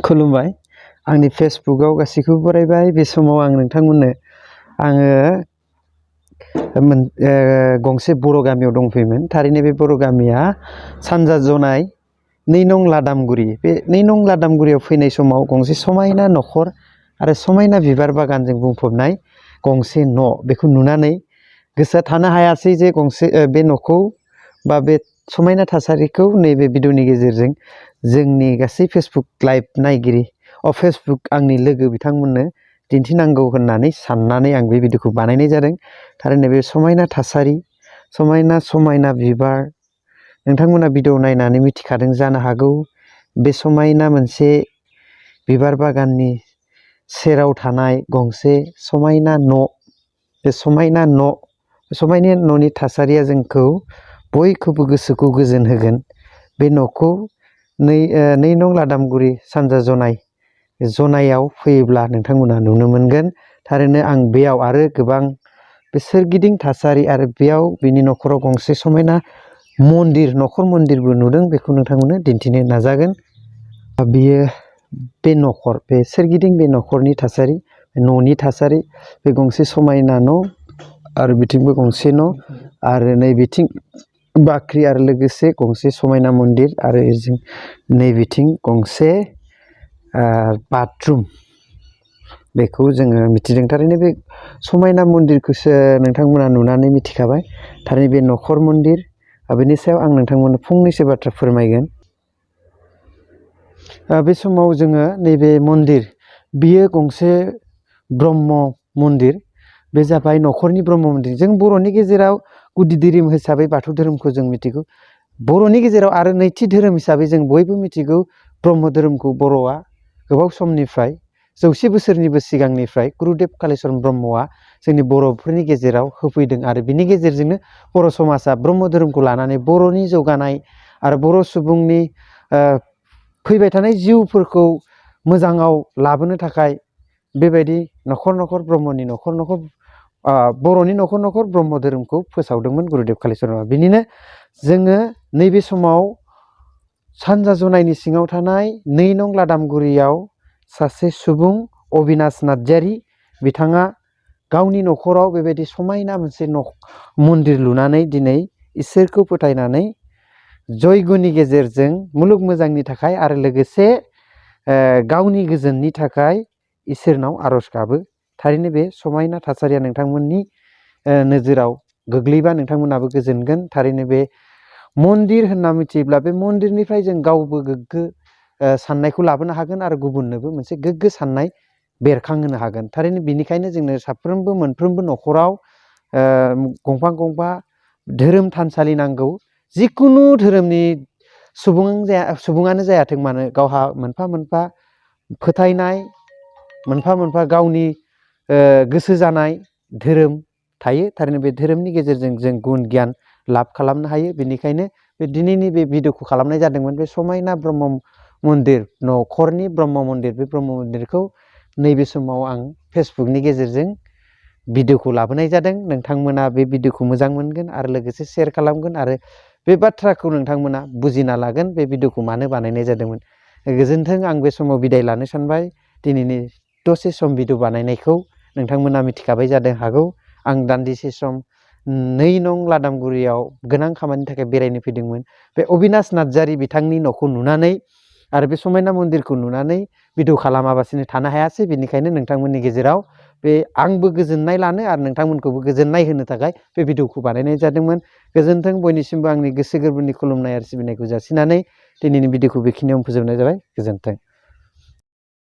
खुलुमबाय आंनि फेसबुकआव गासैखौबो बरायबाय। बे समाव आं नोंथांमोननो गंसे बर' गामियाव दंफैयोमोन। थारैनो बे बर' गामिया सानजा जनाय 2 नं लादामगुरि। बे 2 नं लादामगुरियाव फैनाय समाव गंसे समायना न'खर आरो समायना बिबार बागानजों बुंफबनाय गंसे न' बेखौ नुनानै गोसोआ थानो हायासै जे बे न'खौ बा बे समायना थासारिखौ नैबे भिडिअनि गेजेरजों जोंनि गासै फेसबुक लाइभ नायगिरि फेसबुक आंनि लोगो बिथांमोननो दिन्थिनांगौ होननानै साननानै आं बे भिडिअखौ बानायनाय जादों। थारैनो बे समायना थासारि, समायना बिबार, नोंथांमोना भिडिअ नायनानै मिथिखादों जानो हागौ। बे समायना मोनसे बिबार बागाननि सेराव थानाय गंसे समायना न', बे समायना न'नि थासारिया जोंखौ बयखौबो गोसोखौ गोजोन होगोन। बे न'खौ 2 नं लादामगुरि सानजा जनायाव फैयोब्ला नोंथांमोना नुनो मोनगोन। थारैनो आं बेयाव आरो गोबां बे सोरगिदिं थासारि आरो बेयाव बिनि न'खराव गंसे समायना न'खर मन्दिरबो नुदों। बेखौ नोंथांमोननो दिन्थिनो नाजागोन। बियो बे न'खर, बे सोरगिदिं बे न'खरनि थासारि, न'नि थासारि, बे गंसे समायना न' आरो बिथिंबो गंसे न' आरो नै बिथिं बाख्रि आरो लोगोसे गंसे समायना मन्दिर आरो नै बिथिं गंसे बाथरुम, बेखौ जोङो मिथिदों। थारैनो बे समायना मन्दिरखौसो नोंथांमोना नुनानै मिथिखाबाय। थारैनो बे न'खर मन्दिर, बेनि सायाव आं नोंथांमोननो फंनैसो बाथ्रा फोरमायगोन। बे समाव जोङो नैबे मन्दिर, बियो गंसे ब्रह्म मन्दिर। बे जाबाय न'खरनि ब्रह्म मन्दिर। जों बर'नि गेजेराव गुदि धोरोम हिसाबै बाथौ धोरोमखौ जों मिथिगौ। बर'नि गेजेराव आरो नैथि धोरोम हिसाबै जों बयबो मिथिगौ ब्रह्म धोरोमखौ बर'आ गोबाव समनिफ्राय 100 बोसोरनिबो सिगांनिफ्राय गुरुदेब कालिचरन ब्रह्मआ जोंनि बर'फोरनि गेजेराव होफैदों आरो बिनि गेजेरजोंनो बर' समाजा ब्रह्म धोरोमखौ लानानै बर'नि जौगानाय आरो बर' सुबुंनि फैबाय थानाय जिउफोरखौ मोजाङाव लाबोनो थाखाय बेबायदि न'खर ब्रह्मनि बर'नि न'खर ब्रह्म धोरोमखौ फोसावदोंमोन गुरुदेब कालिचरणआ। बिनिनो जोङो नैबे समाव सानजा जनायनि सिङाव थानाय 2 नं लादामगुरियाव सासे सुबुं अबिनाश नार्जारी, बिथाङा गावनि न'खराव बेबायदि समायना मोनसे मन्दिर लुनानै दिनै इसोरखौ फोथायनानै जयगुनि गेजेरजों मुलुग मोजांनि थाखाय आरो लोगोसे गावनि गोजोननि थाखाय इसोरनाव आर'ज गाबो। थारैनो बे समायना थासारिया नोंथांमोननि नोजोराव गोग्लैबा नोंथांमोनाबो गोजोनगोन। थारैनो बे मन्दिर होनना मिथियोब्ला बे मन्दिरनिफ्राय जों गावबो गोग्गो साननायखौ लाबोनो हागोन आरो गुबुननोबो मोनसे गोग्गो साननाय बेरखांहोनो हागोन। थारैनो बिनिखायनो जोंनो साफ्रोमबो मोनफ्रोमबो न'खराव गंफा धोरोम थानसालि नांगौ। जिखुनु धोरोमनि सुबुङानो जायाथों मानो, गावहा मोनफा फोथायनाय, मोनफा गावनि गोसो जानाय धोरोम थायो। थारैनो बे धोरोमनि गेजेरजों जों गुन गियान लाब खालामनो हायो। बेनिखायनो बे दिनैनि बे भिडिअखौ खालामनाय जादोंमोन। बे समायना ब्रह्म मन्दिर, न'खरनि ब्रह्म मन्दिर, बे ब्रह्म मन्दिरखौ नैबे समाव आं फेसबुकनि गेजेरजों भिडिअखौ लाबोनाय जादों। नोंथांमोना बे भिडिअखौ मोजां मोनगोन आरो लोगोसे शेयार खालामगोन आरो बे बाथ्राखौ नोंथांमोना बुजिना लागोन बे भिडिअखौ मानो बानायनाय जादोंमोन। गोजोन्थों। आं बे समाव बिदाय लानो सानबाय। दिनैनि दसे सम भिडिअ बानायनायखौ नोंथांमोना मिथिखाबाय जानो हागौ। आं दान्दिसे सम 2 नं लादामगुरियाव गोनां खामानिनि थाखाय बेरायनो फैदोंमोन। बे अबिनाश नार्जारी बिथांनि न'खौ नुनानै आरो बे समायना मन्दिरखौ नुनानै भिडिअ खालामाबासिनो थानो हायासै। बेनिखायनो नोंथांमोननि गेजेराव बे आंबो गोजोननाय लानो आरो नोंथांमोनखौबो गोजोननाय होनो थाखाय बे भिडिअखौ बानायनाय जादोंमोन। गोजोन्थों। बयनिसिमबो आंनि गोसो गोरबोनि खुलुमनाय आरो सिबिनायखौ जासिनानै दिनैनि भिडिअखौ बेखिनियावनो फोजोबनाय जाबाय। गोजोन्थों।